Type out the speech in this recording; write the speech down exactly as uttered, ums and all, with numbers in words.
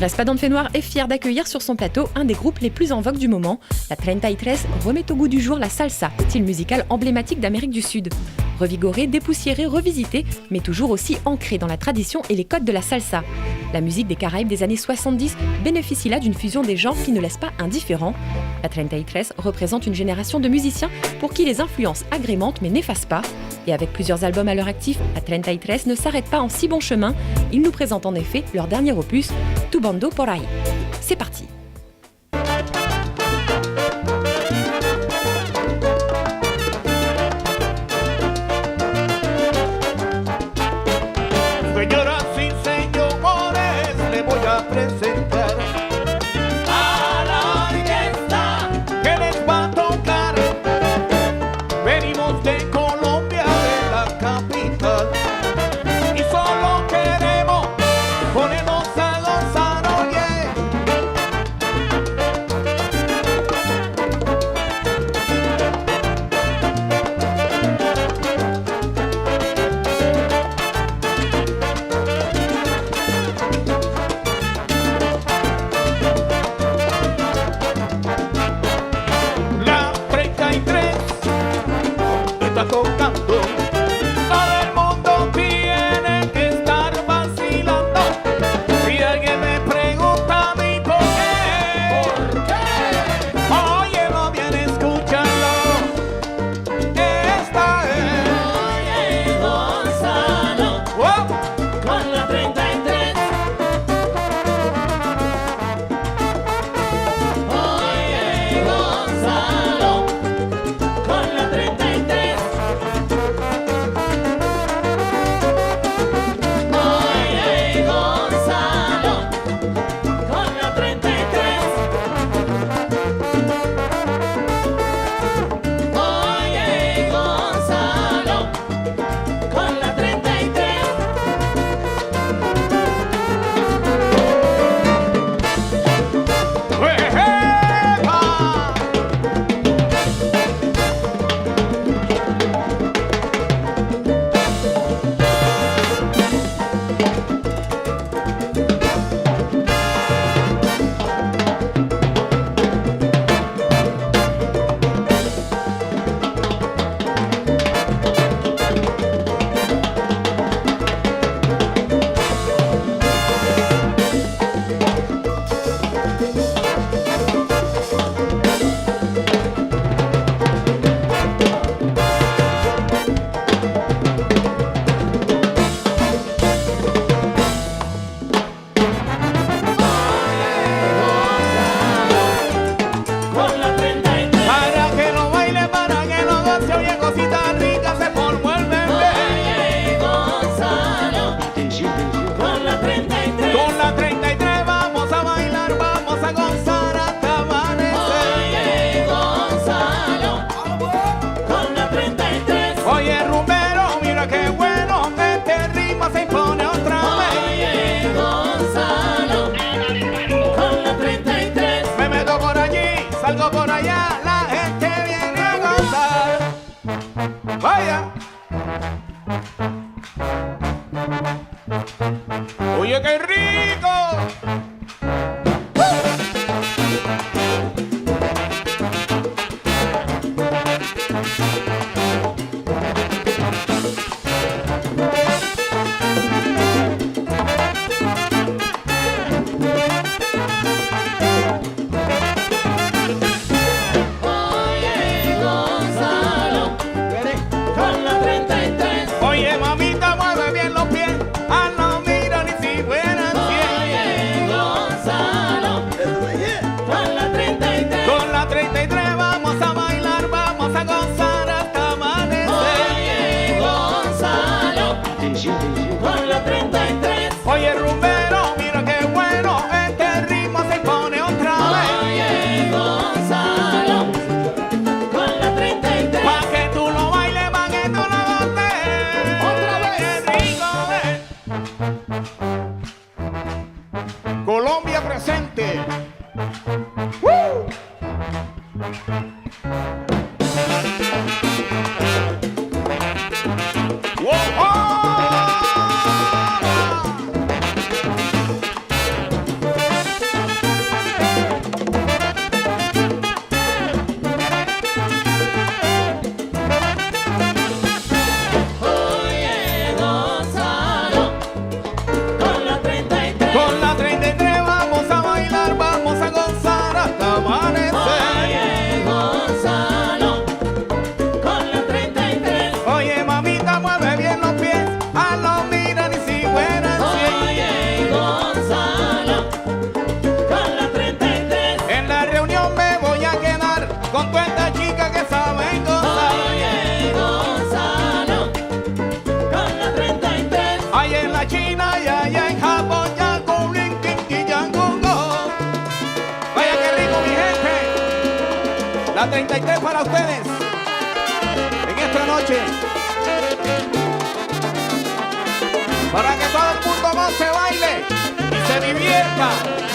Raspadan Fenoir est fier d'accueillir sur son plateau un des groupes les plus en vogue du moment. La treinta y tres remet au goût du jour la salsa, style musical emblématique d'Amérique du Sud. Revigorée, dépoussiérée, revisitée, mais toujours aussi ancrée dans la tradition et les codes de la salsa. La musique des Caraïbes des années soixante-dix bénéficie là d'une fusion des genres qui ne laisse pas indifférent. La treinta y tres représente une génération de musiciens pour qui les influences agrémentent mais n'effacent pas. Et avec plusieurs albums à leur actif, la treinta y tres ne s'arrête pas en si bon chemin. Ils nous présentent en effet leur dernier opus, Tu bando por ahí. C'est parti. Señoras y señores, le voy a presentar a la orquesta que les va a tocar. Venimos de Colombia, de la capital, y solo queremos ponernos a gozar, oye. La treinta y tres está tocando. Todo el mundo tiene que estar vacilando. Si alguien me pregunta a mí por qué, óyelo bien, escúchalo. Esta es. Oye, Gonzalo, wow, con la treinta y tres. Oye, Gonzalo, con la treinta y tres. Oye, Gonzalo, con la treinta y tres. Oye, Gonzalo, con la treinta y tres. ¡Epa! Para que lo baile, para que lo goce, oye, cosita rica, se por muéveme. Oye, Gonzalo, con la treinta y tres. Con la treinta y tres vamos a bailar, vamos a gozar hasta amanecer. Oye, Gonzalo, con la treinta y tres. Oye, rumbero, mira qué bueno, que te rima se impone otra vez. Oye, Gonzalo, con la treinta y tres. Me meto por allí, salgo por allá, la gente viene a gozar. Vaya. Oye, qué rico. Oye, Gonzalo, con la Para ustedes en esta noche, para que todo el mundo goce, baile y se divierta.